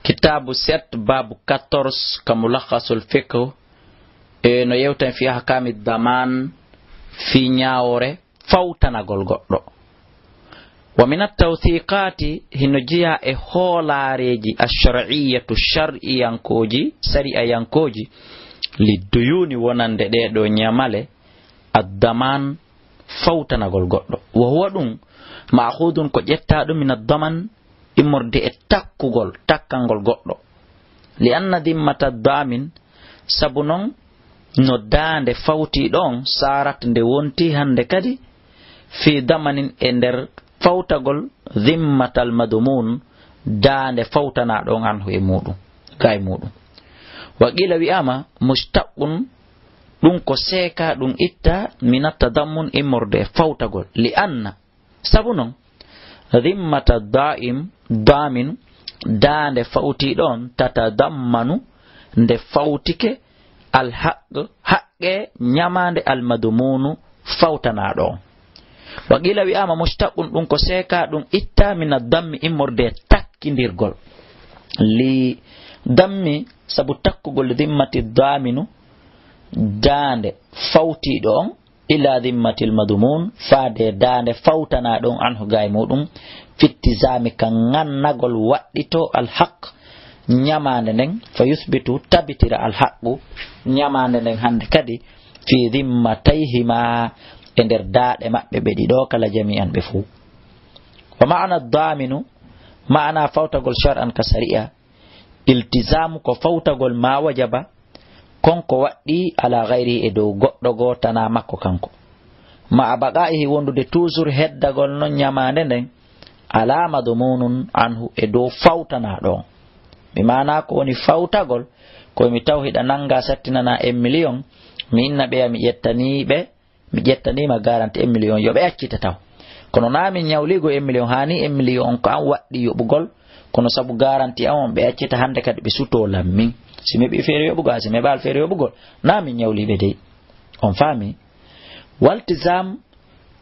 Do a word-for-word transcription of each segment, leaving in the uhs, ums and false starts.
Kitaabu sept, baabu quatorze, ka Mulakhasul Fiqh, e no yewtan fi ahkaami damaan, fi ñaawore fawtanagol goɗɗo. Wa min at-tawthiqaati, hino jeyaa e hoolaareeji ash-shar'iyyatu, shar'iyankooji, sari'ayankooji, li duyuuni wonande ɗee ɗoo ñamale, ad-damaan, fawtanagol goɗɗo. Wa huwa ɗum, ma'khudun ko ƴettaa ɗum min ad-daman, immorde e takkugol, takkangol goɗɗo. Li anna dimmata daamin, sabu non no daande fawtiiɗo on saarat nde wonti hannde kadi, fii damanin e nder fawtagol dimmatal madumuun, daande fawtanaaɗo on anhu e muuɗum, gaa e muuɗum. Wa qiila wi'aama mushtaqqun, ɗum ko seeka, ɗum itta, mina tadammun immorde e fawtagol. Li anna, sabu non, dimmata daa'im, daamin, daande fawtiiɗo on, tatadammanu, nde fawtike, alhaq, haqqe, ñamaande almadumuunu, fawtanaaɗo on. Wa qiila wi'aama mushtaqqun, ɗum ko seeka, ɗum itta, mina dammi immorde e takkindirgol. Li dammi, sabu takkugol dimmati daaminu, daande fawtiiɗo on, ila dimmatil madumuun, faade daande fawtanaaɗo on anhu gaa e muuɗum, fittizaami ka ŋannagol waɗɗito alhaq ñamaande nden, fa yusbitu tabitira alhaqqu ñamaande nden hannde kadi, fi dimmatayhima e nder daaɗe maɓɓe ɓe ɗiɗo kala jami'an ɓe fuu. Wa ma'ana daaminu, ma'ana fawtagol shar'an ka sari'a, iltizaamu ko fawtagol ma wajaba, kon ko waɗɗi ala gayrihi e dow goɗɗo goo tanaa makko kanko. Ma a baqaa'ihi wondude toujours heddagol non ñamaande nden, ala madmunun anhu e dow fawtanaaɗo on. Mi maanaa ko woni fawtagol, ko mi taw hiɗa nannga sattinanaa en million, mi inna ɓeya mi ƴettanii ɓe, mi ƴettaniima garanti en million, yo ɓe accita taw. Kono naa min ñawliigo en million, haa ni en million on ko an waɗɗi yoɓugol, kono sabu garanti an on ɓe accita hannde kadi ɓe sutoo lan min. Si mi ɓii feere yoɓugol, haa si mi ɓaal feere yoɓugol, naa min ñawlii ɓe dey. On faami? Waltizam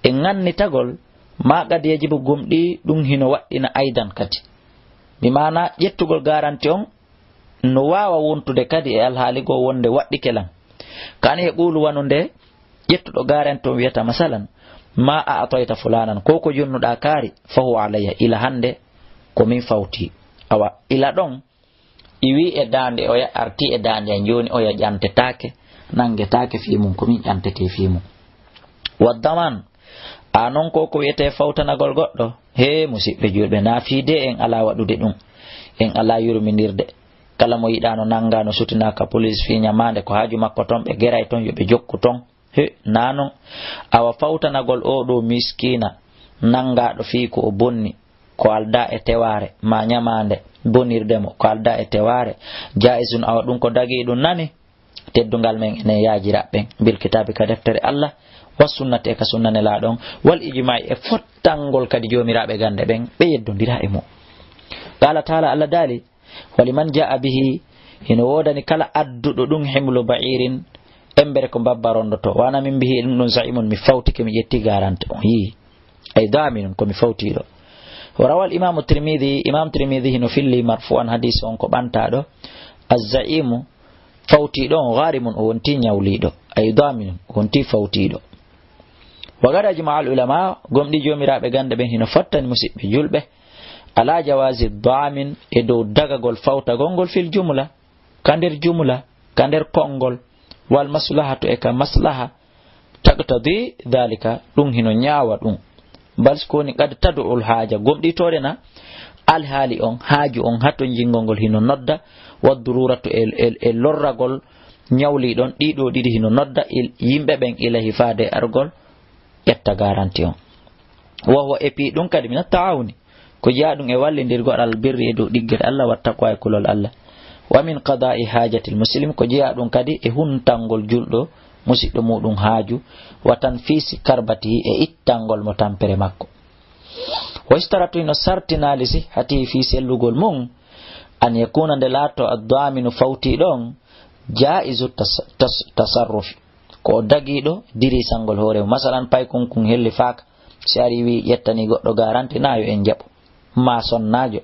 e ŋannitagol, ma qad yajibu gomɗii ɗum hino waɗɗina aydan kadi. Mi maana ƴettugol garanti on, no waawa wontude kadi e alhaali goo wonde waɗɗike lan. Ka an e ɓuulu wano nde ƴettuɗo garanti on wiyata, masalan, ma a atoyta fulaanan, ko ko jonnuɗaa kaari, fa huwa alayya, ila hannde ko min fawti. Awa, ila ɗon, iwi e daande oya, arti e daande an, jooni oya ƴantetaake, nanngetaake fii mum, ko min ƴantetee fii mum. Wa daman, a non ko ko wiyetee fawtanagol goɗɗo? Hee, musiɓɓe julɓe, naa fii dee en alaa waɗude ɗum, en alaa yurminirde. Kala mo yiɗaa no nanngaa, no sutinaa ka police fii ñamaande, ko haaju makko ton, ɓe geray ton, yo ɓe jokku ton. He, naa non. Awa fawtanagol oo ɗoo miskiina, nanngaaɗo fii ko o bonni, ko aldaa e tewaare, maa ñamaande bonirde mo, ko aldaa e tewaare, jaa'izun, awa ɗum ko dagii ɗum nani. Teddungal men enen yaajiraɓe ɓen, bil kitaabi ka deftere Allah, wa sunnati e ka sunna Nelaaɗo on, wal ijmaa'i e fottangol kadi joomiraaɓe gannde ɓen, ɓe yeddondira e mum. Qaala taala, Allah daali, wa liman jaa'a bihi, hino woodani kala adduɗo ɗum himlu ba'irin, embere ko mbabba rondoto, wa ana min bihi, e ɗum ɗum za'imun, mi fawtike, mi ƴetti garante on, yii. Ay daaminun, ko mi fawtiiɗo. Wa rawal imaamu Tirmidi, imaam Tirmidi hino filli marfu'an, hadiis on ko ɓantaaɗo, azza'imu, fawtiiɗo on, ghaarimun, o wonti ñawliiɗo, ay daaminun, o wonti fawtiiɗo. Wa qad ajma'a al ulama, gomɗii joomiraaɓe gannde ɓen hino fottani musiɓɓe julɓe, ala jawaazi daamin, e dow dagagol fawtagol ngol fil jumla, ka nder jumla, ka nder konngol, wal maslahatu, e ka maslaha, taqtadi dhalika, ɗum hino ñaawa ɗum. Bal si ko woni qad tad'ul haaja, gomɗii toode na alhaali on, haaju on, hatonjingol ngol hino nodda, wa dururatu, e, e, e lorragol ñawliiɗo on, ɗii ɗoo ɗiɗi hino nodda il-, yimɓe ɓen ilayhi faade e argol ƴetta garanti on. Wa huwa, e fii ɗum kadi, mina taawuni, ko jeyaa ɗum e wallindirgol, alal birri, e dow ɗiggude Allah, wa taqwa, e kulol Allah. Wa min qadaa'i haajatil muslim, ko jeyaa ɗum kadi e huntangol julɗo musiɗɗo muuɗum haaju, wa tanfiisi karbatihi, e ittangol mo tampere makko. Wa yushtaratu, hino sartinaali sihhatihi, fii sellugol mum, an yakuna, nde laatoo, addaaminu, fawtiiɗo on, jaa'izu tas-, tas-, tasarrufi, ko o dagiiɗo dirisangol hoore mum. Masalan, paykun kun hellifaaka, si ari wii ƴettanii goɗɗo garanti, naa yo en jaɓu. Maa sonnaajo,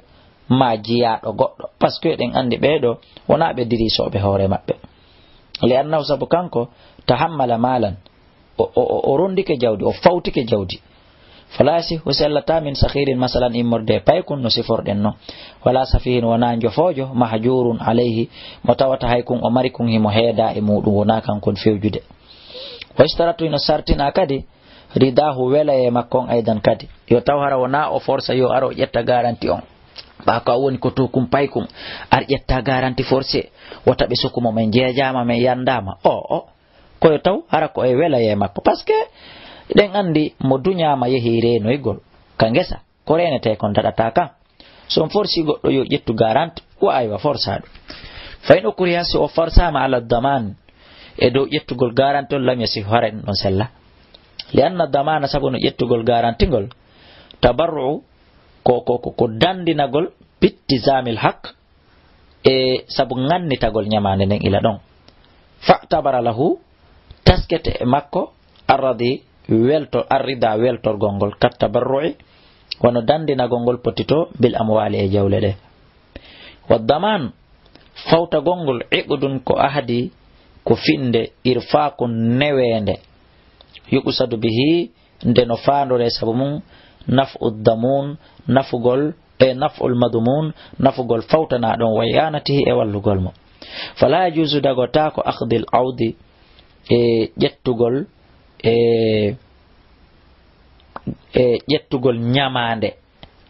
maa jiyaaɗo goɗɗo. Parce que eɗen anndi ɓee ɗoo wonaa ɓe dirisooɓe hoore maɓɓe. Li annahu, sabu kanko, tahammala maalan, o, o, o, o rondike jawdi, o fawtike jawdi. Fala yasihu, sellataa min sahirin, masalan, immorde e paykun no siforɗen non. Wala safihin, wonaa njofoojo, mahjurun alayhi, mo tawata hay kun o mari kun himo heedaa e muuɗum, wonaa kankun fewjude. Wa yushtaratu, hino sartinaa kadi, ridahu, welayee makko on aydan kadi. Yo taw hara wonaa o forsa yo aro ƴetta garanti on. Ɓaa ko a woni ko to kun paykun, ar ƴetta garanti forse, wota ɓe soku mo, men jeejaama, men yandaama. O, o, ko yo taw hara ko e welayee makko. Parce que ɗen anndi mo duñaama yehi reenoygol ka ngesa, ko reenetee kon daɗataa kan. So on forsi goɗɗo yo ƴettu garanti, wa aywa, forsa ɗum. Fa in ukriha, si o forsaama, ala daman, e dow ƴettugol garanti on, lam yasih, haray ɗum ɗon sella. Li anna damana, sabu no ƴettugol garanti ngol, tabarru'u, ko, ko, ko, ko dandinagol, bittizamil haq, e sabu ngannitagol ñamaande nden ila ɗon. Fa'tabara lahu, taskete e makko, arradi, welto, arrida, weltorgol ngol, kat tabarru'i, wano dandinagol ngol potito, bil amwali, e jawle ɗe. Wa daman, fawtagol ngol, iqdun, ko ahdi, ko finnde, irfaqun, neweende. Yuqsadu bihi, nde no faandoree sabu mum, naf'u damun, nafugol, e naf'ul madmun, nafugol fawtanaa ɗon, wa i'anatihi, e wallugol mo. Fala yajuzu, dagotaako, akhdil awdi, e ƴettugol, e, e ƴettugol ñamaande,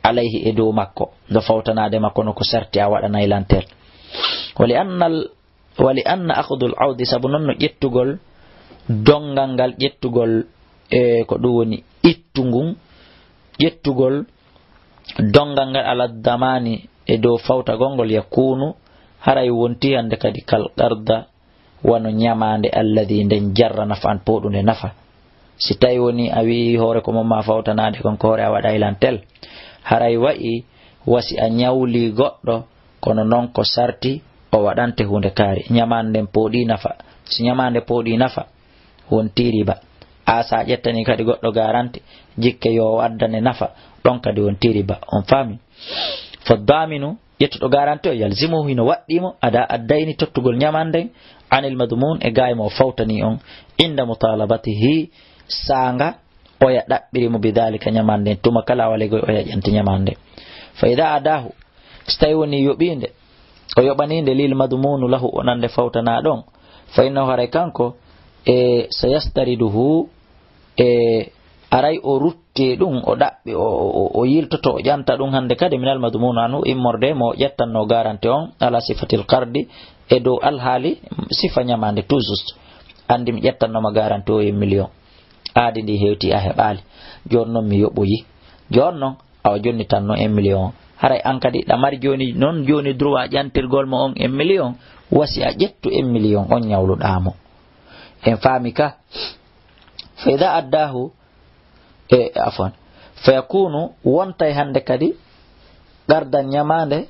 alayhi, e dow makko, ndo fawtanaade makko no ko sarti a waɗanay lantel. Wa li annal Wa li anna akhdul awdi, sabu non no ƴettugol donngal ngal, ƴettugol, e, ko ɗum woni ittu ngun, ƴettugol donngal ngal ala damani e dow fawtagol ngol, yakunu, haray wonti hannde kadi kal qarda, wano ñamaande, alladi, nden jarra naf'an, pooɗunde nafa. Si tawi woni a wi'i hoore ko mon ma fawtanaade kon ko hoore a waɗay lantel, haray wa'i wasi a ñawli goɗɗo, kono non ko sarti o waɗante huunde kaari. Ñamaande nden pooɗi nafa. Si ñamaande pooɗi nafa, wonti riba. A sa ƴettani kadi goɗɗo garanti, jikke yo o addane nafa, ɗon kadi wonti riba. On faami? Fa daminu, ƴettuɗo garanti o, yalzimuhu, hino waɗɗii mo, ada addayni, tottugol ñamaande nden, anil madmun, e gaay mo o fawtani on, inda mutalabatihi, saanga oya ɗaɓɓiri mo, bidhalika, ñamaande nden, tuma kala a walegoy oya ƴanti ñamaande nden. Fa ida adahu, so tawi woni yoɓiinde, o yoɓaniinde, lil madmunu lahu, wonande fawtanaa ɗon, fa innahu, haray kanko, e, sayastariduhu, e, aray o rutte ɗum, o ɗaɓɓi, o, o, o yiltoto, o ƴanta ɗum hannde kadi, minal madmunu anhu, immorde mo ƴettanno garanti on, ala sifatil qardi, e dow alhaali sifa ñamaande, tout juste. Anndi mi ƴettanno ma garanti o e million. Aadi ndi hewti a heɓaali. Jooni non mi yoɓoyi. Jooni non, awa jonni tan no un million. Haray an kadi ɗa mari jooni non jooni droit ƴantirgol mo on un million. Wasi a ƴettu un million on ñawluɗaa mo. En faami ka? Fa ida addahu, e, afwan. Fa yakunu, wontay hannde kadi, qardan ñamaande.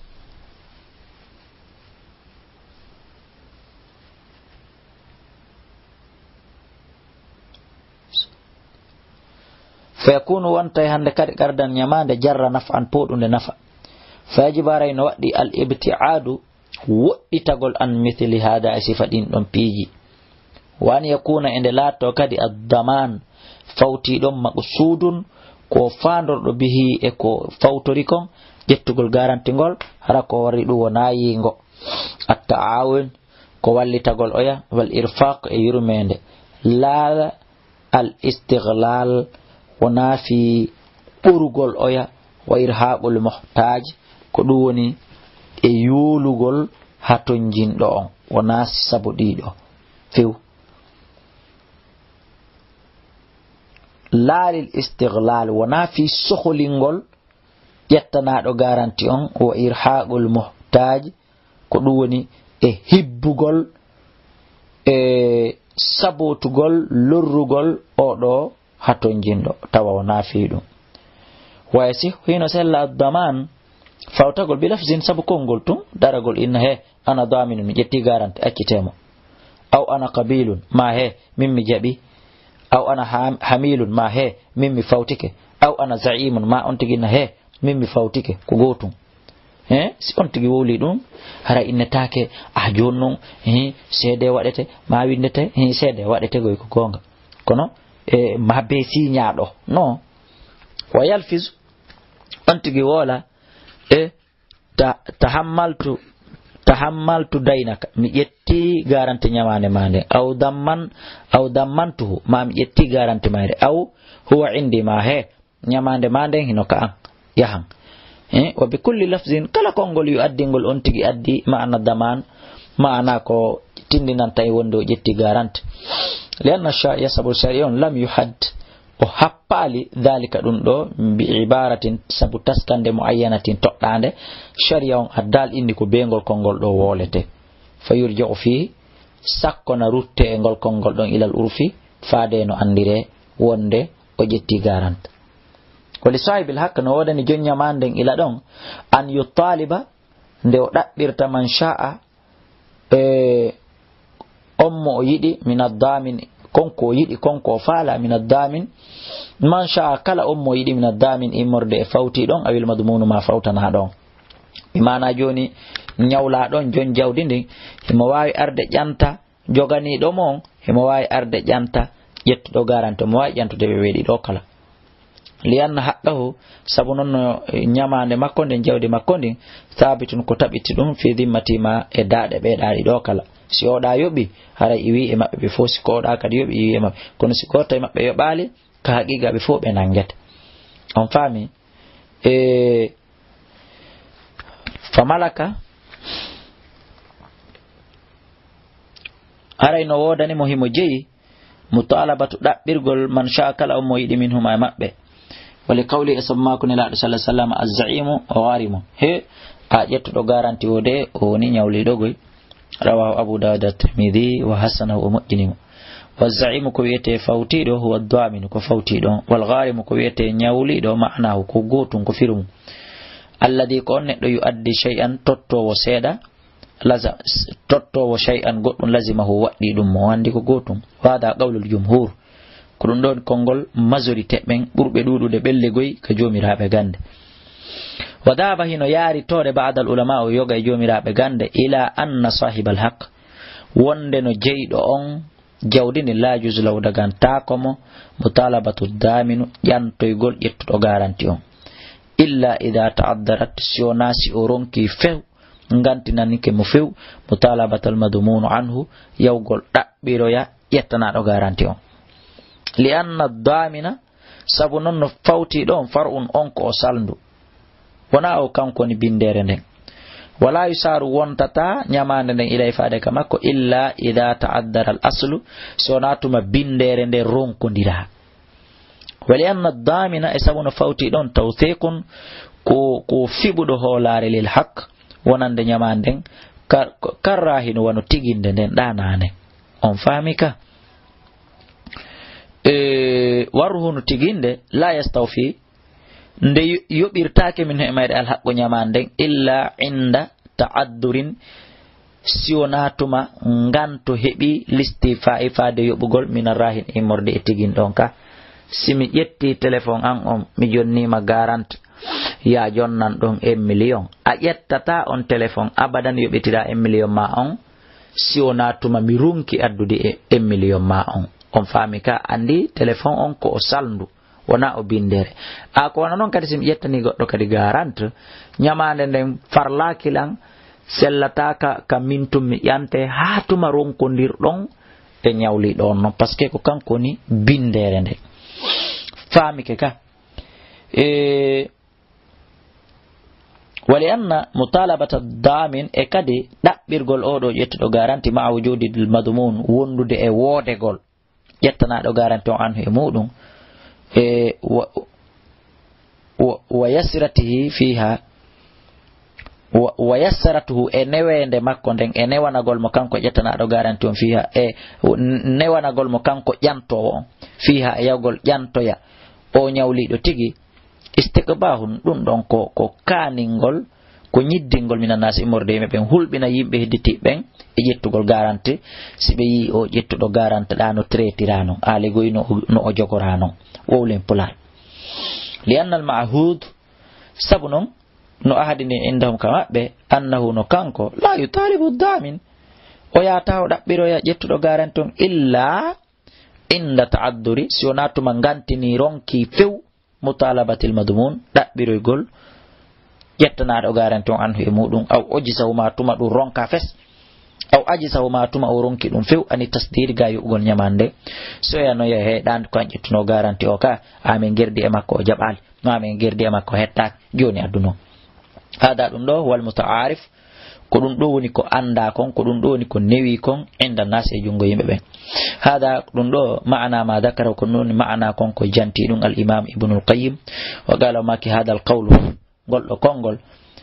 Fa yakunu, wontay hannde kadi qardan ñamaande, jarra naf'an, pooɗunde nafa. Fa yajibu, haray no waɗɗi, al ibti'adu, woɗɗitagol, an mithli hada, e sifa ɗin ɗon piiji. Wa an yakuna, e nde laatto kadi, ad daman, fawtiiɗon, maqsudun, ko faandorɗo, bihi, e ko fawtori kon, ƴettugol garanti ngol, hara ko warri ɗum wonaa yiingo. At ta'awun, ko wallitagol oya, wal irfaq, e yurmeende. Laa al istighlal, wonaa fii ɓorugol oya, wa irhaqul muhtaj, ko ɗum woni e yoolugol hatonjinɗo on, wonaa sabu ɗiɗo few. Laa lil istighlal, wonaa fii soholingol ƴettanaaɗo garanti on, wa irhaqul muhtaj, ko ɗum woni e hibbugol, e sabotugol, lorrugol oɗo hatonjinɗo, tawa o naafi ɗum. Waya si hino sella daman, fawtagol bi lafzin, sabu konngol tun, daragol inna he, ana daminu, mi ƴetti garanti, accitee mo. Aw ana qabilun, ma he, min mi jaɓi. Aw ana ham-, hamilun, ma he, min mi fawtike. Aw ana za'imun, ma on tigi na he, min mi fawtike. Ko gootun. He, si on tigi wowli ɗum, hara innetaake, "Ah, jooni noon, he, seede waɗete, ma winndete, he, seede waɗete koy ko goonga." Kono, e, ma be siiñaaɗo. No. Wa yalfizu, on tigi woola, e, ta-, tahammaltu, tahammaltu daynaka, mi ƴetti garanti ñamaande ma nde, aw damman, aw dammantuhu, ma mi ƴetti garanti ma nde, aw huwa indi ma, he, ñamaande ma nden hino ka an, yahan. Eh, wa bi kulli lafzin, kala konngol yu addingol on tigi addi ma'ana daman, ma'ana ko tindinanta e wonde o ƴetti garanti. Li anna sha-, ya sabu shari'a on lam yuhad, o happaali dhalika ɗum ɗo bi ibaratin, sabu taskande muayyanatin toɗɗaande, shari'a on addaali indi ko be ngol konngol ɗo wolete. Fa yurja'u fi, sakko na rutte e ngol konngol ɗon ilal urfi, faade no andire wonde o ƴetti garanti. Wa li sahibil haqq, no woodani jon ñamaande nden ila ɗon, an yutaliba, nde o ɗaɓɓirta man sha'a, e, on mo o yiɗi, min addamin, konko o yiɗi, konko o faala, min addamin, man sha'a, kala on mo o yiɗi, min addamin, immorde e fawti ɗon, awil madmunu ma fawtana ɗon. Bi maana jooni, ñawla ɗon, jon jawdi ndin, himo waawi arde ƴanta, joganiiɗo mo on, himo waawi arde ƴanta ƴettuɗo garanti, mo waawi ƴantude ɓe weeɗi ɗo kala. Li anna haqqahu, sabu non no ñamaande makko nden, jawdi makko ndin, saabitun ko taɓiti ɗum, fi dimmati ma e daaɗe ɓe ɗaaɗi ɗo kala. Si oɗa yoɓi, haray iwi e maɓɓe ɓe fof, si ko oɗa kadi yoɓi, iwi e maɓɓe. Kono si gooto e maɓɓe yoɓaali, ka haqiqa ɓe fof ɓe nanngete. On faami? E, fa malaka, haray no woodani mo himo jeyi, mutalabatu ɗaɓɓirgol man sha kala on mo yiɗi minhuma e maɓɓe. Wa li qawli e sabu maako Nelaaɗo sallallahu alaihi wasallam, "Az-za'imu gharimu." He, a ƴettuɗo garanti o de, o woni ñawliiɗo goy. Rawahu Abu Dawud at-Tirmidhi wa hassanahu, o moƴƴini mo. Wa za'imu ko wiyetee fawtiiɗo, huwa ad-daminu ko fawtiiɗo on. Wal gharimu ko wiyetee ñawliiɗo, ma'nahu ko gootun ko firu mum. Alladhi ko on neɗɗo yu'addi shay'an tottoowo seeɗa, laza-, tottoowo shay'an goɗɗum lazimahu waɗɗi ɗum mo. O anndi ko gootun. Wa hadha qawlul jumhur. Ko ɗum ɗon konngol majorité ɓen ɓurɓe ɗuuɗude ɓelle goy ka joomiraaɓe gannde. Wa dhahaba hino yaari toode ba'dal ulama o yoga e joomiraaɓe gannde ila anna sahibal haq. Wonde no jeyɗo on jawdi ndin la yajuz lahu dagantaako mo mutalabatu daminu ƴantoygol ƴettuɗo garanti on. Illa idha ta'addarat si wonaa si o ronki few ngantinanike mo few, mutalabatal madmunu anhu, yawgol ɗaɓɓiroya ƴettanaaɗo garanti on. Li anna damina, sabu non no fawti ɗon, far'un on ko o salndu. Wonaa o kanko woni bindeere nden. Wala yusaru wontata ñamaande nden ilay faade ka makko illa idha ta'addara al aslu, so wonaa tuma bindeere nden ronkondiraa. Wa li anna damina, e sabu no fawti ɗon tawthiqun, ko, ko fiɓuɗo hoolaare lil haq, wonande ñamaande nden, kar-, karrahi no wano tiginde nden ɗaanaane. On faami ka? E, warruhu no tiginde, la yastawfi, nde yo-, yoɓirtaake min he mayre alhaqqu ñamaande nden, illa inda ta'addurin, si wonaa tuma nganto heɓi listifa'i faade yoɓugol mina rahin immorde e tigin ɗon ka. Si mi ƴetti téléphone an on, mi jonniima garant, ya jonnan ɗon un million. A ƴettata on téléphone abadan yoɓitira un million ma on, si wonaa tuma mi runki addude e un million ma on. On faami ka, anndi téléphone on ko o salndu. Wonaa o binndere. A ko wano noon kadi, si mi ƴettanii goɗɗo kadi garant, ñamaande nden farlaaki lan, sellataa ka, ka min tun mi ƴante, haa tuma ronkondirɗon e ñawliiɗo on non, parce que ko kanko woni binndere nde. Faamike ka. E, wali anna mutalabata damin, e kadi ɗaɓɓirgol oo ɗoo ƴettuɗo garanti ma'a wujudil madmun, wondude e woodegol ƴettanaaɗo garanti on anhu e muuɗum, e wa, wa, wa yasratihi fiha, wa, wa yasratuhu, e neweende makko nden, e newanagol mo kanko ƴettanaaɗo garanti on fiha, e newanagol mo kanko ƴantoowo on, fiha, e yawgol ƴantoya o ñawliiɗo tigi, istiqbahun, ɗum ɗon ko, ko kaaningol, ko ñiddingol mina naasi immorde yimɓe ɓen, hulɓina yimɓe hedditiiɓe ɓen e ƴettugol garanti, si ɓe yii o ƴettuɗo garanti ɗa no traitira non, aali goy no, no o jogora non. Wowlen pulaar. Li annal ma'hud, sabu non, no ahadi ndin indahum ka maɓɓe, annahu no kanko, la yutalibu damin, o yaata o ɗaɓɓiroya ƴettuɗo garanti on, illa inda ta'adduri, si wonaa tuma ngantini ronki few, mutalabatil madmun, ɗaɓɓiroygol ƴettanaaɗo garanti on anhu e muɗum, aw ojisahuma tuma ɗum ronka fes, aw ajisahuma tuma o ronki ɗum few, ani tasdiri ga yoɓugol ñamande. So yanoya he ɗan ko an ƴettuno garanti o ka, amin gerdi e makko o jaɓali, no amin gerdi e makko hettaaki, joni adduno. Hada ɗum ɗo wal muta'arif, ko ɗum ɗo woni ko anndaa kon, ko ɗum ɗo woni ko newi kon, inda nas e junngo yimɓe ɓen. Hada ɗum ɗo ma'ana ma dakara, ko ɗum woni ma'ana kon ko janti ɗum al imam Ibnul Qayyim. Wa qala, o maki, hada al qawlu, ngol ɗo konngol,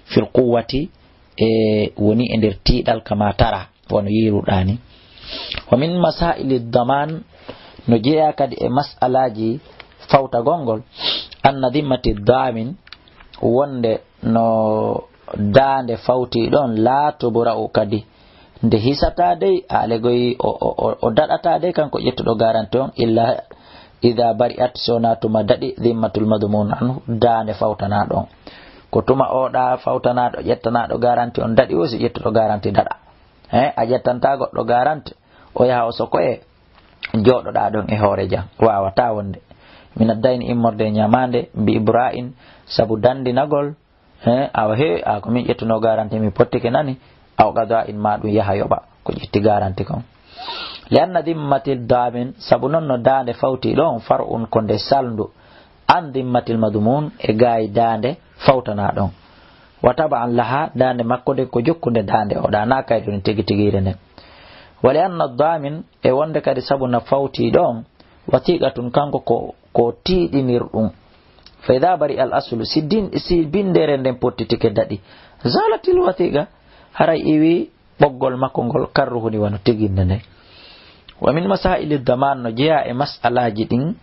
fil quwwati, e woni e nder tiiɗal kama tara, wano yiruɗaa ni. Wa min masaili daman, no jeeya kadi e mas'alaji fawtagol ngol, anna dimmati damin, wonde no daande fawti ɗon, laa tubra'u kadi, nde hisata dey, aale goy o, o, o, o daɗata dey kanko ƴettuɗo garanti on, illa ida bari'at, so wonaa tuma daɗi, dimmatul madmun anhu, daande fawtanaaɗo on. Ko tuma o ɗa fawtanaaɗo, ƴettanaaɗo garanti on daɗi o, si ƴettuɗo garanti daɗa. He, a ƴettanta goɗɗo garanti, o yaha o sokoye, jooɗoɗaa ɗon e hoore jam, waawataa wonde. Min addayni, immorde e ñamaande, bi ibra'in, sabu dandinagol, he, awa he, a ko min ƴettuno garanti, mi pottike nani, aw qada'in, ma ɗum yaha yoɓa ko ƴetti garanti kon. Li anna dimmati damin, sabu non no daande fawti ɗon, far'un, ko nde salndu, an dimmatil madmun, e gaay daande fawtanaa ɗon. Wa taba'an laha, daande makko nden ko jokkunde daande o ɗa, na kayɗo ni tigi tigire nden. Wa li anna damin, e wonde kadi sabu na fawti ɗon, wathiqatun, kanko ko, ko tiiɗinirɗum. Fa ida bari al aslu, si din, si bindere nden pottitike daɗi, zalatil wathiqa, haray iwi ɓoggol makko ngol karruhuni wano tiginde nden. Wa min masaili daman, no jeeya e mas'alaji ɗin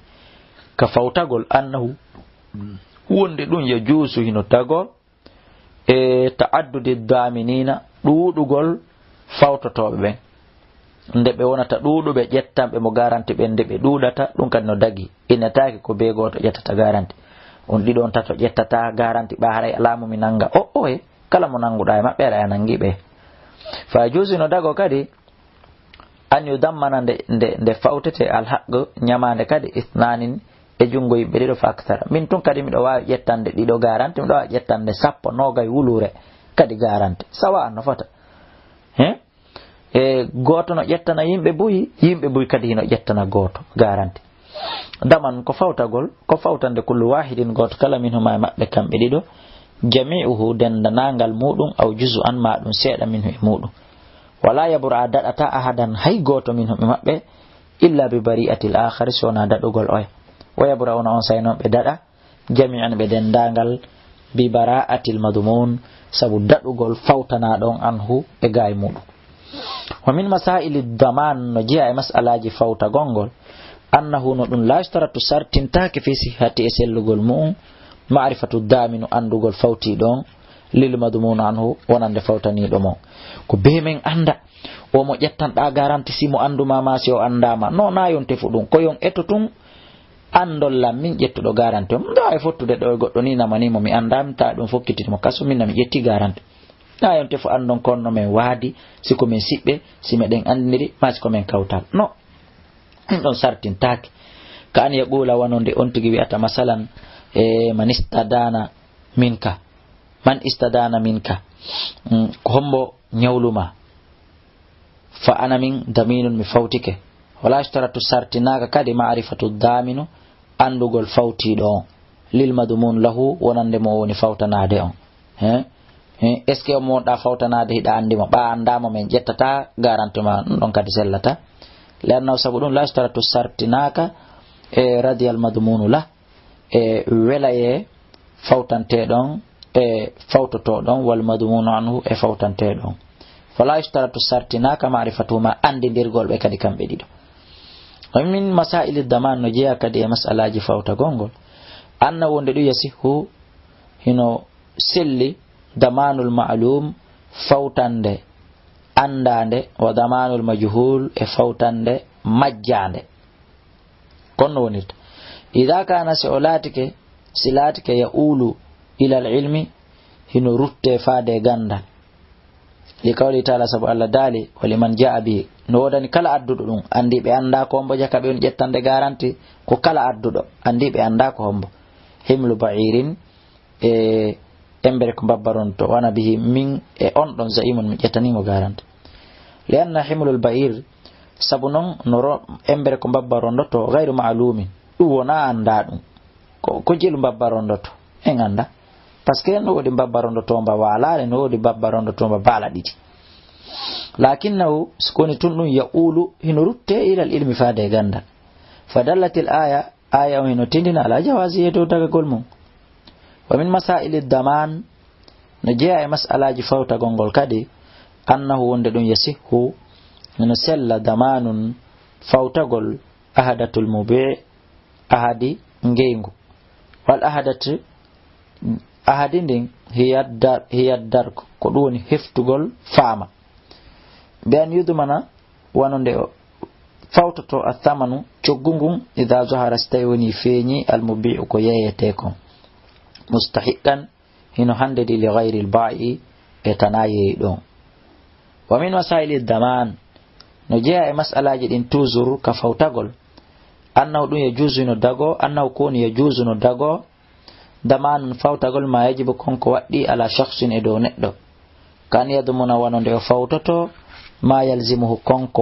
ka fawtagol, annahu, wonde ɗum, yajuusu, hino tago, e ta'addudi daminina, ɗuuɗugol fawtotooɓe ɓen. Nde ɓe wonata ɗuuɗuɓe ƴettanɓe mo garanti ɓen, nde ɓe ɗuuɗata, ɗum kadi no dagi. Innetaake ko bee gooto ƴettata garanti. On ɗiɗo, on tato ƴettata garanti, ɓa haray alaa mo mi nannga. O, oye, kala mo nannguɗaa e maɓɓe, aɗa a nanngi ɓe. Fa yajuusu, no dago kadi, an yudammana, nde, nde, nde fawtete alhaqqu, ñamaande kadi, isnaanin, e junngo yimɓe ɗiɗo fa akthara. Min tun kadi miɗo waawi ƴettande ɗiɗo garanti, miɗo waawi ƴettande sappo, noogay wuluure kadi garanti. Sawa an no fota. He? E gooto no ƴettana yimɓe buy, yimɓe buy kadi hino ƴettana gooto garanti. Daman ko fawtagol, ko fawtande kullu wahidin, gooto kala, minhuma, e maɓɓe kamɓe ɗiɗo, jami'uhu, denndanangal muɗum, aw juz'an, ma ɗum seeɗa, minhu, e muɗum. Wala yabra, a daɗata, ahadan, hay gooto, minhum, e maɓɓe, illa bi bari'atil akhari, so wonaa daɗugol oya. Wa yabra'una, on saa'i non ɓe daɗa, jami'an, ɓe denndaangal, bi bara'atil madmun, sabu daɗugol fawtanaaɗo on anhu e gaay muɗum. Wa min masaili daman, no jeeya e mas'alaji fawtagol ngol, annahu, no ɗum, la yushtaratu, sartintaake, fi sihhati, e sellugol mu'um, ma'rifatu daminu, anndugol fawtiiɗo on, lil madmun anhu, wonande fawtaniiɗo mo. Ko bee men annda, o mo ƴettanɗaa garanti, si mo annduma ma, si o anndaama. No, na yon tefu ɗum. Ko yon eto tun anndol lan, min ƴettuɗo garanti on. Ɗo e fottude ɗo e goɗɗo ni namani mo, mi anndaa, mi tawi ɗum fokkitini mo kaso, min na mi ƴetti garanti. Na yon tefu anndon ko no men waadi, si ko men siɓɓe, si meɗen anndiri, ma si ko men kawtal. No, ɗum ɗon sartintaake. Ka an yaqula, wano nde on tigi wi'ata, masalan, e, man istadana minka. Man istadana minka. Mm, ko hombo ñawluma? Fa ana min daminun, mi fawtike. Wala yushtaratu, sartinaaka kadi, ma'rifatu daminu, anndugol fawtiiɗo on, lil madmun lahu, wonande mo o woni fawtanaade on. He? He? Est-ce que o mo wonɗaa fawtanaade hiɗa anndi mo? Ɓa anndaa mo, men ƴettata garanti ma, ɗum ɗon kadi sellata. Li annahu, sabu ɗum, la yushtaratu, sartinaaka, e, radiyal madmunu lah, e welayee fawtanteeɗo on, e fawtotooɗo on, wal madmunu anhu, e fawtanteeɗo on. Fala yushtaratu, sartinaaka, ma'rifatuhuma, anndindirgol ɓe kadi kamɓe ɗiɗo. Wa min masaili daman, no jeeya kadi e mas'alaaji fawtagol ngol, anna, wonde ɗum, yasihhu, hino selli, damanul ma'lum, fawtande anndaande, wa damanul majhul, e fawtande majjaande. Kono no wonirta. Ida kana, si o laatike, si laatike, ya'ulu ilal ilmi, hino rutte faade e gandal. Li qawli taala, sabu Allah daali, "Wa liman jaa bi." No woodani kala adduɗo ɗum, andi ɓe anda ko hombo jaka ɓe on ƴettande garanti, ko kala adduɗo, andi ɓe anda ko hombo. Himlu ba'irin, e embere ko mbabbaronto, wa ana bihi, min e on ɗon za'imun, mi ƴettanimo garanti. Li anna himlul ba'ir, sabu non no ro-, embere ko mbabbaronto to, ghayru ma'lumin, ɗum wona anda ɗum. Ko, ko jelu mbabbaronto to, en anda. Parce que no woodi mbabbaronto to mba waalare, no woodi mbabbaronto to mba baala ɗiɗi. Lakinnahu, so ko woni tun ɗum, ya'ulu, hino rutte ilal ilmi faade e gandal. Fa dallatil aya, aya on hino tindina ala jawazi e dow dagagol mum. Wa min masaili daman, no jeeya e mas'alaji fawtagol ngol kadi, annahu, wonde ɗum, yasihhu, hino sella, damanun, fawtagol, ahadatul mubi', ahadi ngeyngu. Wal ahadat, ahadi ndin, hiya dar-, hiya dark, ko ɗum woni heftugol faama. Bi an yudmana, wano nde o fawtoto, athamanu, coggu ngun, ida zahara, so tawi woni feeñi, al mubi'u, ko yeeyetee kon. Mustahiqqan, hino handedi, li ghayril ba'i, e tana yeeyi ɗon. Wa min wasaili daman, no jeeya e mas'alaji ɗin toujours ka fawtagol. Annahu, ɗum, yajuzu, no dago, annahu, ko woni, yajuzu, no dago, damanun, fawtagol, ma yajibu, kon ko waɗɗi, ala shakhsin, e dow neɗɗo. Kan yadmuna, wano nde o fawtoto, ma yalzimuhu, kon